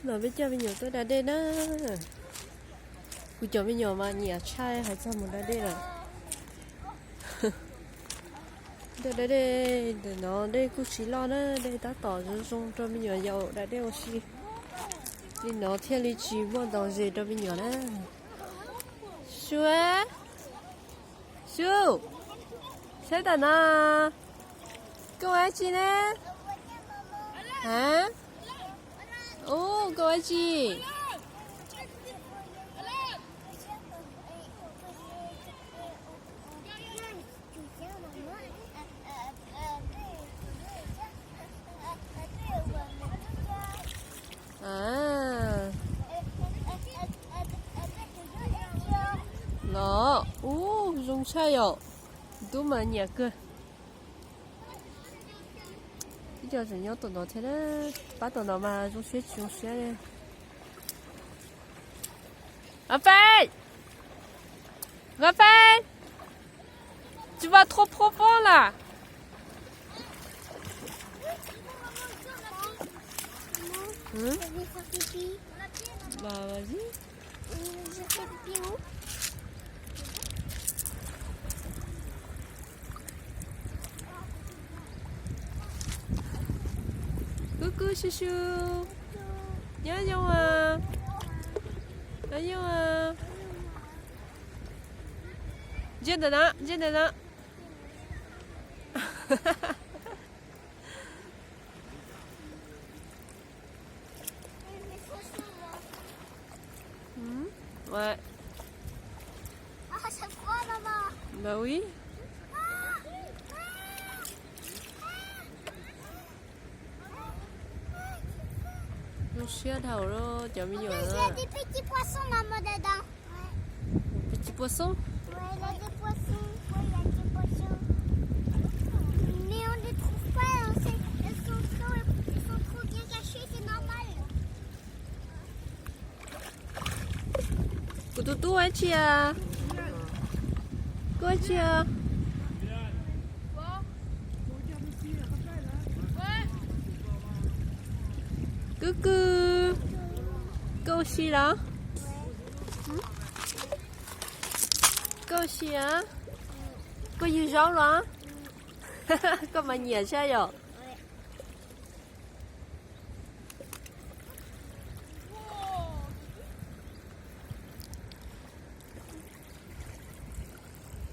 No peb coj me nyuam tuaj da dej na. Kuv cov me nyuam mas nyiam tshaj hais txog mus da dej lawm. Tuaj da dej, ntawm no dej kuj tsis loj na, dej tab tom zoo zoo rau me nyuam yaus da dej ua si. Li no thiaj li tsis muaj ntau zes rau me nyuam na. Sua, Su, saib tam no, koj ua dab tsi ne? Hab, ub, koj ua dab tsi? Los, ub, zoo tshaj yom. Tub mas nyiam kawg. Ib co tseem nyob tom no thiab na. Pab tom no mas zoo siab tsis zoo siab li. Gab Feb! Gab Feb! Tu vas trop profond là. Hein? Bah, vas-y. Je fais pipi où? Kuv kuv su su. Nyob zoo as. Nyob zoo as. Ntsia ntawm no, ntsia ntawm no. Ua, Maui. Zoo siab dhau lawm cov me nyuam. Petit poisson, maman, dedans. Petit poisson. Ouais, il y a des poissons. Ouais, il y a des poissons. Mais on ne les trouve pas, on sait, elles sont, elles sont trop bien cachées, c'est normal. Kuv tus tub ua dab tsi a? Koj ua dab tsi a? Kub kub, koj ua si los? Koj ua si a? Koj yug zaub los? Koj mas nyiam thiab yom.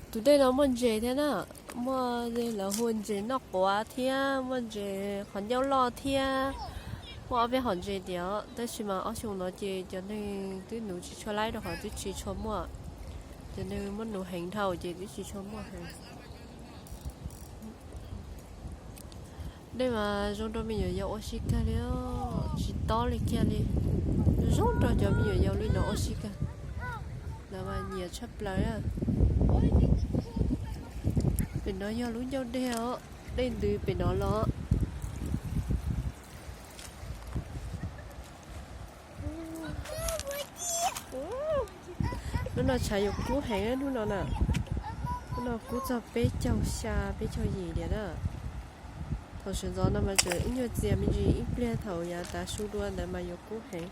Tus dej no muaj ntses thiab na, muaj lawv hu ntses noj quav thiab muaj ntses qhov ncauj loj thiab, muaj ob peb hom ntses tiag, tab sis mas ob xyoo no ces cov neeg twb nuv tsis tshua laib rau qhov twb tsis tshua muaj, cov neeg muab nuv heev dhau ces twb tsis tshua muaj heev. Dej mas zoo rau me nyuam yaus ua si kawg li, tsis tob li kiag li. Zoo rau cov me nyuam yaus li no ua si kawg, lawv mas nyiam tshaj plaws. Pem no yog lub ncauj dej os, dej ntws pem no los. Hnub no tshav yuav kub heev hnub no na. Hnub no kub txog peb caug xya peb caug yim tiag na. Thaum sawv ntxov no mas tseem ib nyuag txias me ntsis, ib pliag thaum yav tav su dua ntawd mas yuav kub heev.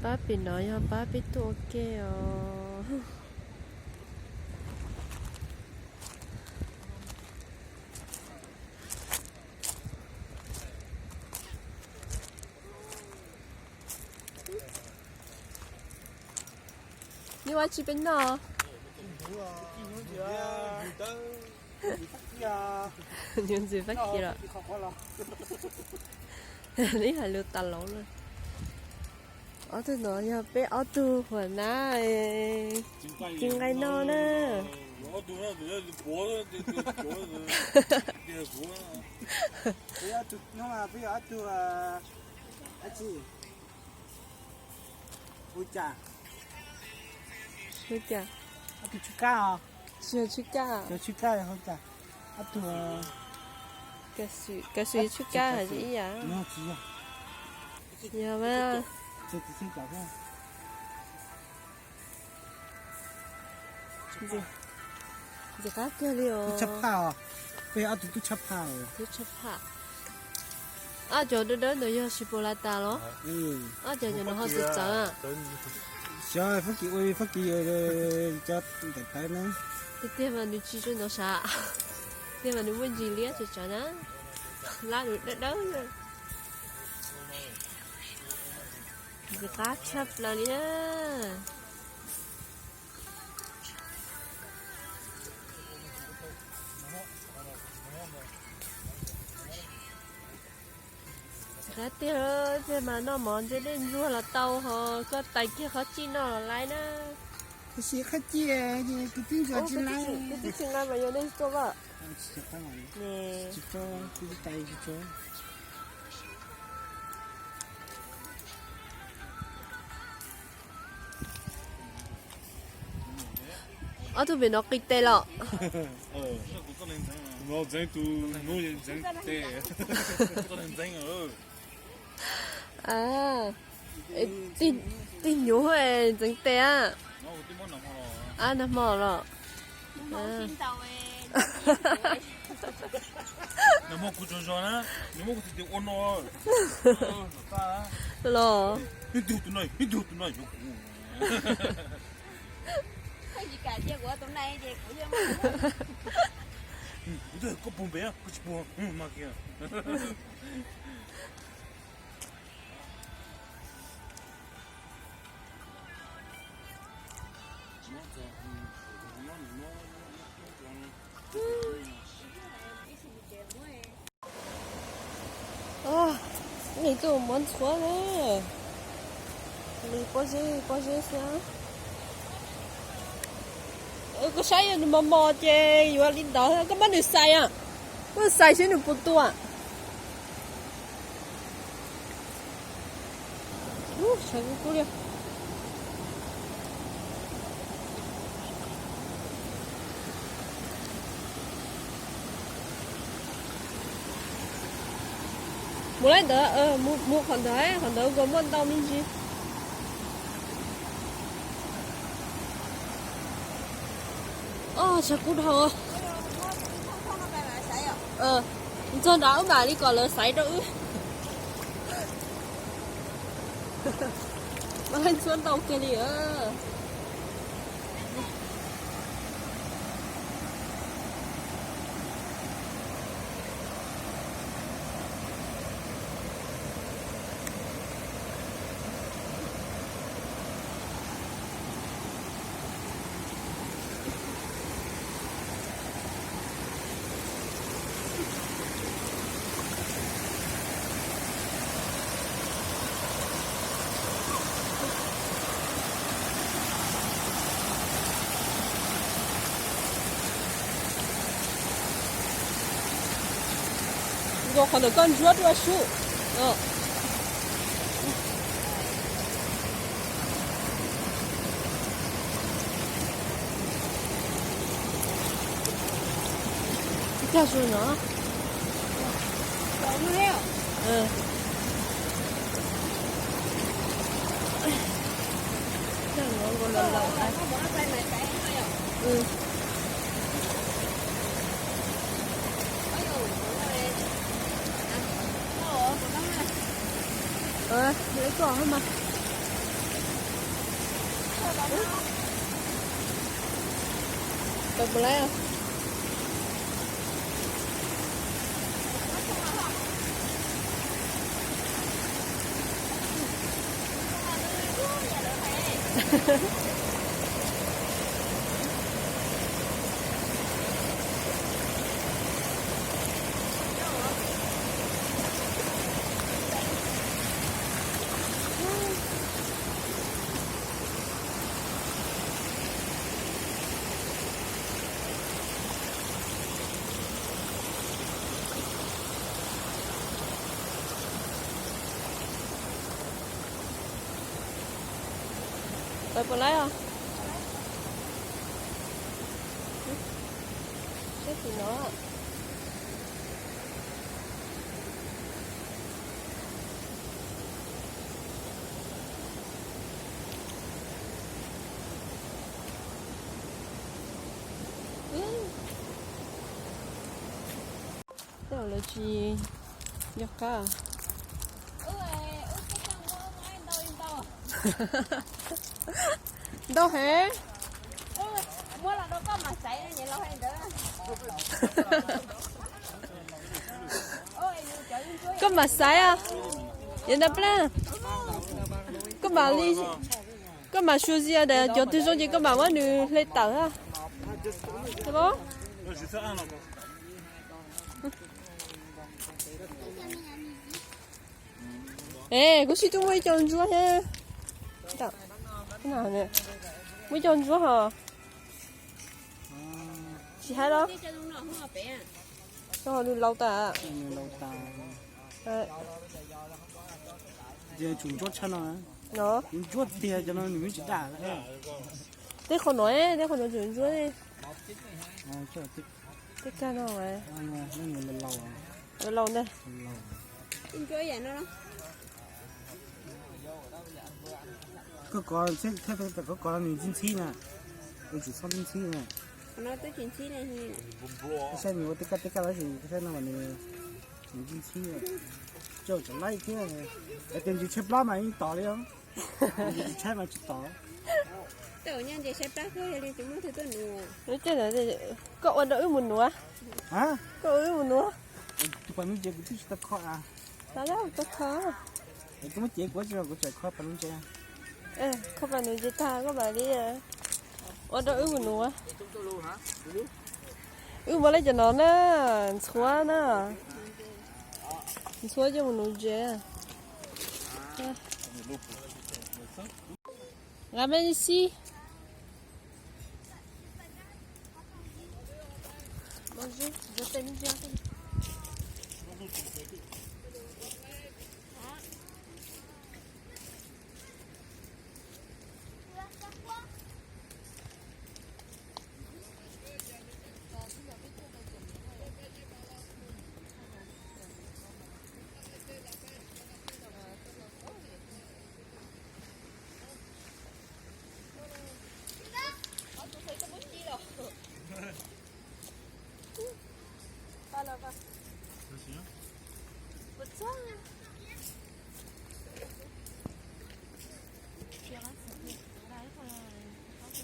Pab pem no yog pab peb tuaj ua ke os. Nws ua tsi peb noj? Nws ntxim fab kis los. Li hais lus tas laus lawm. Ob tug no yog peb ob tug huam nab, ci nqaij noj na. Hu cas? Tsis yog tshwj kaj. Kav swm yog tshwj kaj hais tias ib yam. Yog mas. Ntxim qab kawg li os. Tub tshaj phaj. Ob cov dawb dawb ntawd yog Chipolata los? Ob cov cov no ho txawv txawv. Xyov Fab Kis ua Fab Kis cov ntaim phaiv na. Tiag tiag mas nws tsis tsuas ntov sav, tiag mas nws muaj ntsis liab tsav tsav na. Lab nws dawb dawb. Ntxim qab tshaj plaws li na. Qab tiag, tiag mas noj mov ntse dej ntsuag los tau, ho koj tais kiag qhov txij noj los laiv na. Tab sis qhov txij tus tib ntsuag tsis laiv. Tus tib tsis nqa mas yog nej tuaj vaj. Tsis tau, kuv tais tsis tau. Ob tug pem no qis tes los? Tig hnyuv ntxeev tes a. Nag hmo los? Los. Koj pug npe, koj tsis pug mas kiag. Nws tuaj muab ntxhuav na. Nws pob zeb pob zeb xwb. Koj saib yog nws mos mos ces yuav li ntawd, koj muab nws xais a. Muab xais seb nws puas tuaj. Mus li ntawd, mus qhov ntawd, qhov ntawd nkaus muaj ntau me ntsis. Tshav kub dhau. Mus txog nrad wb mam li kom lawv xaiv rau wb. Mas leej txhua ntau kiag li. Nkaus qhov ntawm koj ntsuab dua sub. Tag zoo no. Ua, ib tug mas. Tau puas laib? Tau puas laib os? Seb tim no. Tej zaum lawv tsis nco qab. Ntau heev. Koj mam xaiv, yog ntawd plab, koj mam li, koj mam choisir daim cov twg zoo ces koj mam muab nws hle tawm. Es kuv sib tub muaj ib co ntsuab thiab. Muaj ib co ntsuab hos. Tsis haib los? Nws laus tas. Ces tsum ntsuab tshaj no. Ntsuab tiag cov no nws tsis daj. Tej qhov no, tej qhov no tsum ntsuab. Tej kag no, laus ntag. Koj kov, koj kov nws ntxhib ntxhib na. Koj tsum txhob ntxhib ntxhib na. Saib nws ua tej kab tej kab los sis saib no mas nws ntxhib ntxhib. Coj tseem laib thiab. Hais tias nws tshaib plab mas yeej tom li os. Nws tsis tshaib mas tsis tom. Koj ua rau wb mus nuav. Koj ua wb mus nuav. Tus pas nuv ntses kuv twb tsis tau kho a. Tau kho. Koj muab cev kuv tsis, kuv tseem kho pas nuv ntses. Kho pas nuv ntses tag koj mam li ua rau wb mus nuav. Wb muaj li cov no na, ntxhuav na. Ntxhuav coj mus nuv ntses. Nqa me xib.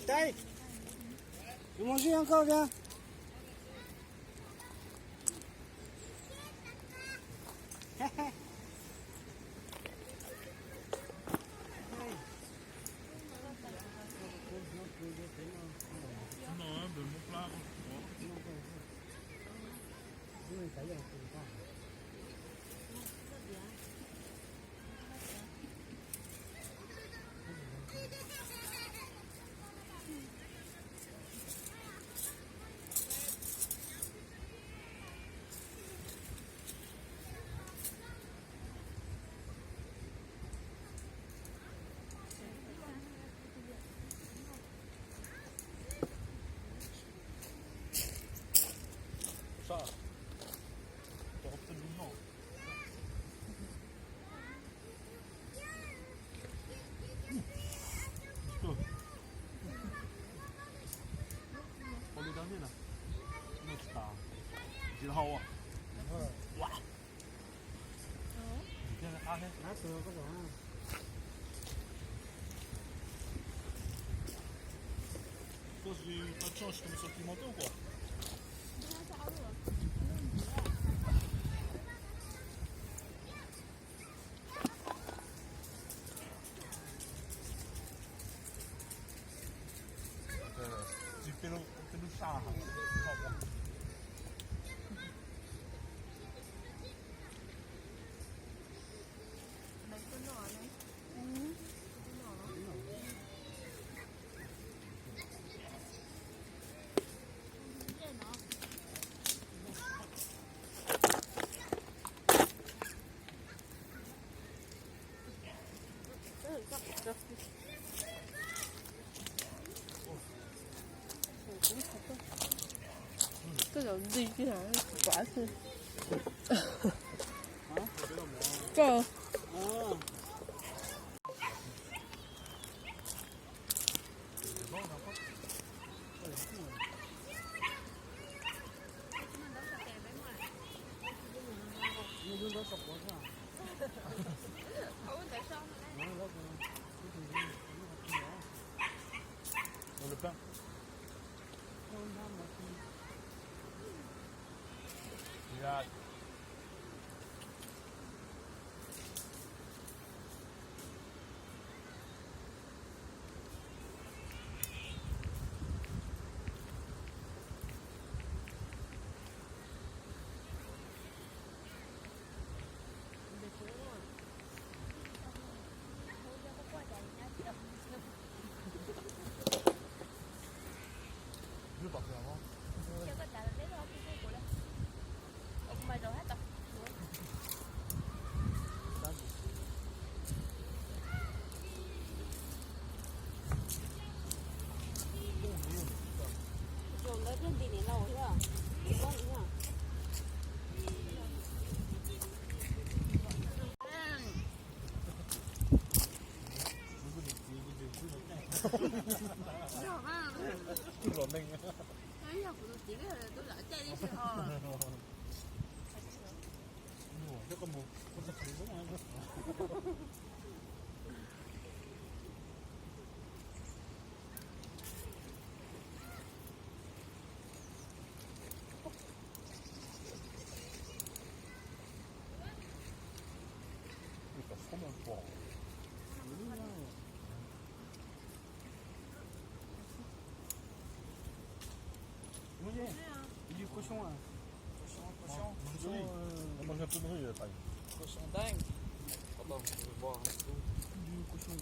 Đây, chúng nó riêng không kìa. Koj zaum ntxig kiag, kuav xwb. Koj. Ua le pab. Regarde. Du cochon, là. Cochon, cochon. On mange un peu de riz, là, pareil. Cochon dingue. Attends, je vais voir un peu. Du cochon.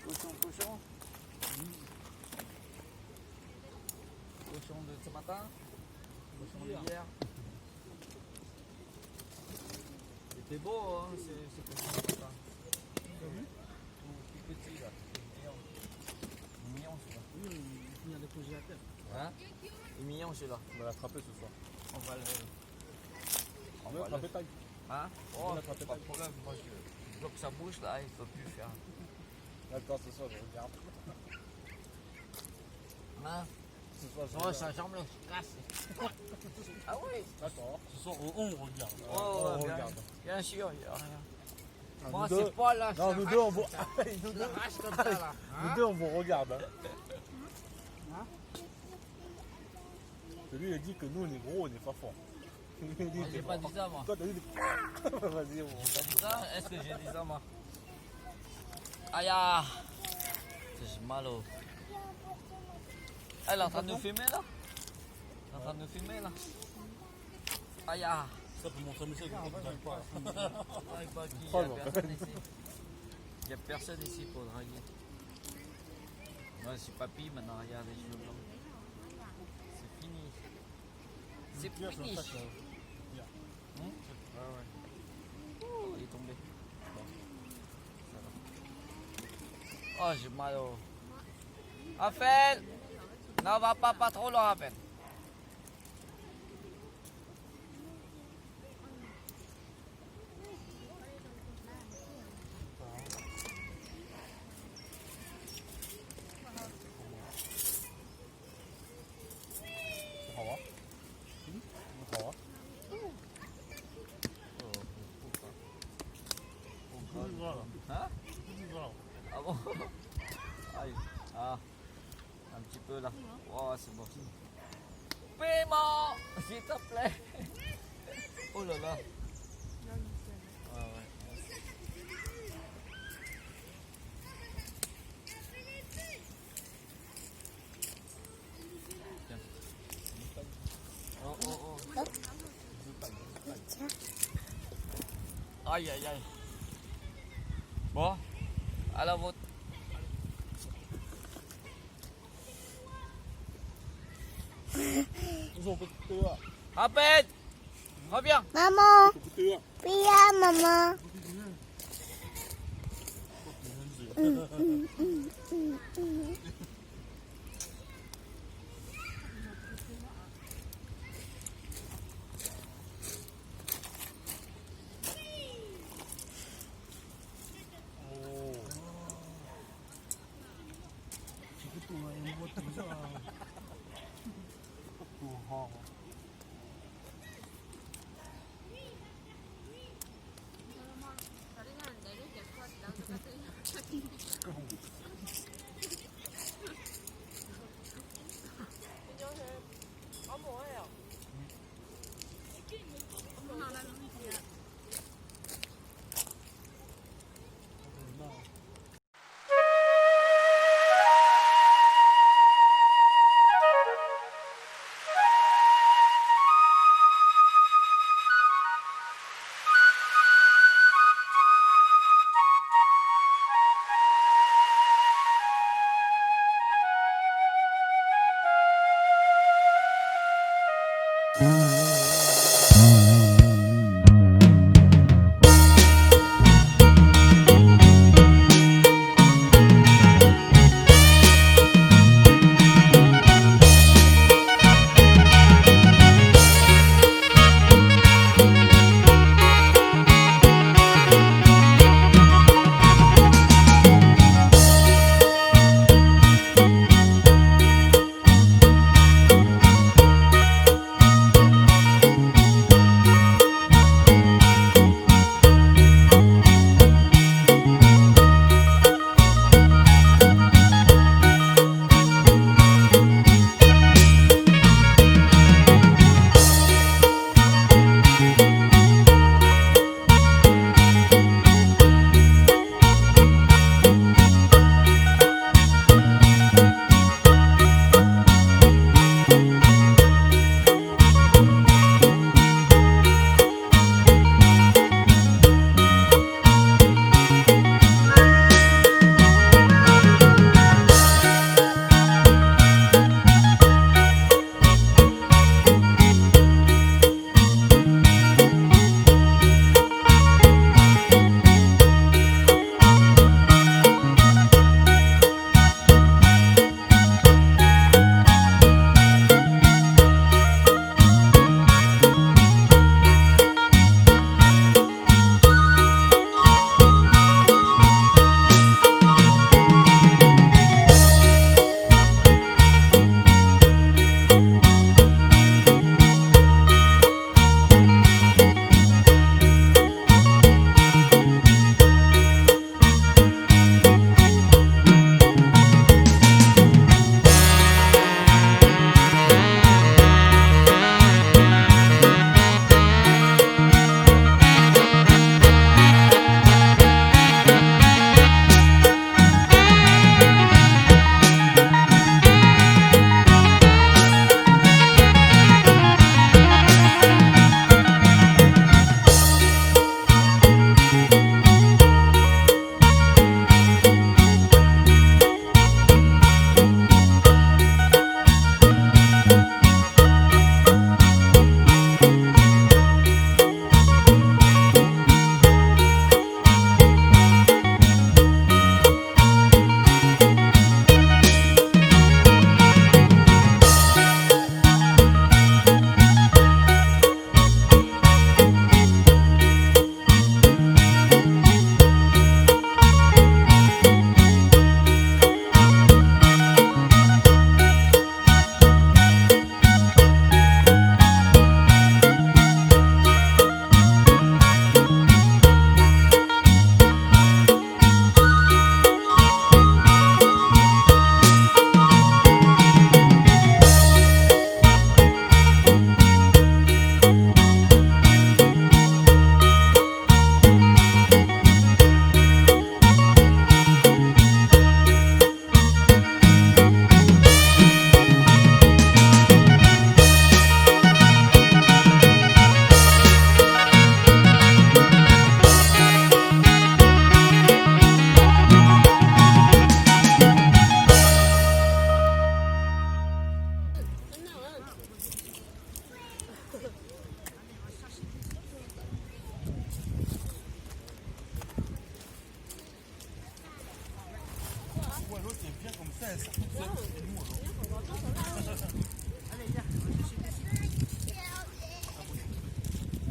Cochon, cochon. Cochon de ce matin. Cochon d'hier. C'était beau, hein, ce, ce cochon ce matin. T'as vu ? Tout, tout petit, là. Il est mignon. Il est mignon, celui-là. Oui, il vient de congélateur. Hein ? Il est mignon, celui-là. On va l'attraper ce soir. On va le... On va l'attraper taille. Hein ? On va l'attraper taille. Oh, pas de problème, moi, je, je bloque sa bouche, là, il peut plus faire. D'accord, ce soir, je regarde. Hein ? Ce soir, je regarde. Oh, sa jambe, là, se casse. Ah oui. D'accord. Ce soir, on, on regarde. Oh, ouais, bien, bien sûr, il y a rien. Ah, moi, c'est pas la... Non, nous deux, on vous... Nous deux, on vous regarde, hein. Hein ? Lui, il a dit que nous, on est gros, on n'est pas fort. Moi, j'ai pas dit ça, moi. Toi, t'as dit des... Vas-y, on... J'ai pas dit ça. Est-ce que j'ai dit ça, moi ? Aïe, ah. J'ai mal au... Elle est en train de nous filmer, là ? Elle est en train de nous filmer, là ? Aïe, ah. Ça, pour montrer, mais ça, il faut pas que... Ah, il faut qu'il y a personne ici. Il y a personne ici pour draguer. Moi, je suis papy maintenant, regarde les cheveux blancs. C'est fini. C'est fini. Hmm ? Ouais, ouais. Oh, il est tombé. Bon, ça va. Oh, j'ai mal au... Raphaël, non, va pas, pas trop loin, Raphaël. Hov? Hov? Hả? Ah bon? Aïe. Ah. Un petit peu là. Oh, c'est bon. Paiement, s'il te plaît. Oh là là. Ouais, ouais. Tiens. Oh, oh, oh. Aïe, aïe, aïe. Bon, à la vôtre. Raphaël, reviens. Maman, viens, maman.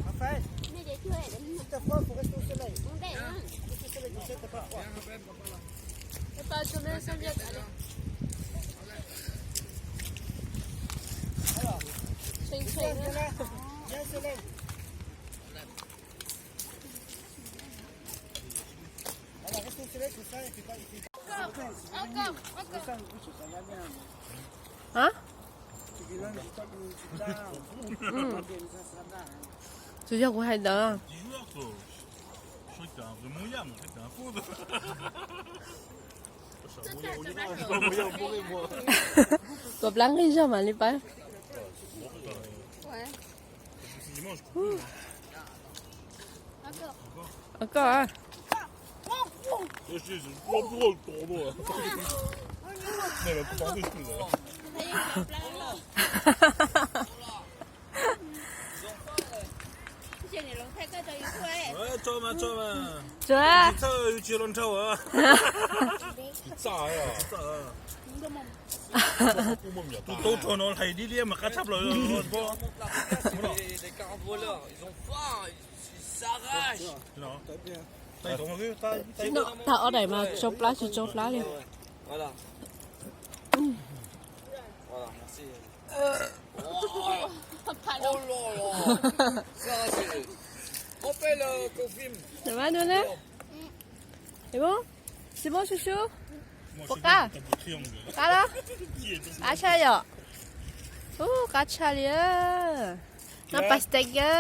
Raphaël, si t'as froid, faut rester au soleil. Reste au soleil, comme ça, t'as pas froid. Faut pas tomber sans bien, allez. Alors, viens là, viens au soleil. Alors, reste au soleil, comme ça, et puis pas ici. Encore, encore, encore. Hả? Tsis yog kuv hais ntawd. Kom plab nqi zog mam li pab. Koj. Txawm. Tus tub rog no hlais liab liab mas qab tshaj plaws. Tag ob daim mas tsau plab tsis tsau plab li. Simon, chouchou, puas qab? Qab los? Qab tshaj yom? Ub, qab tshaj li. Noj pastèque.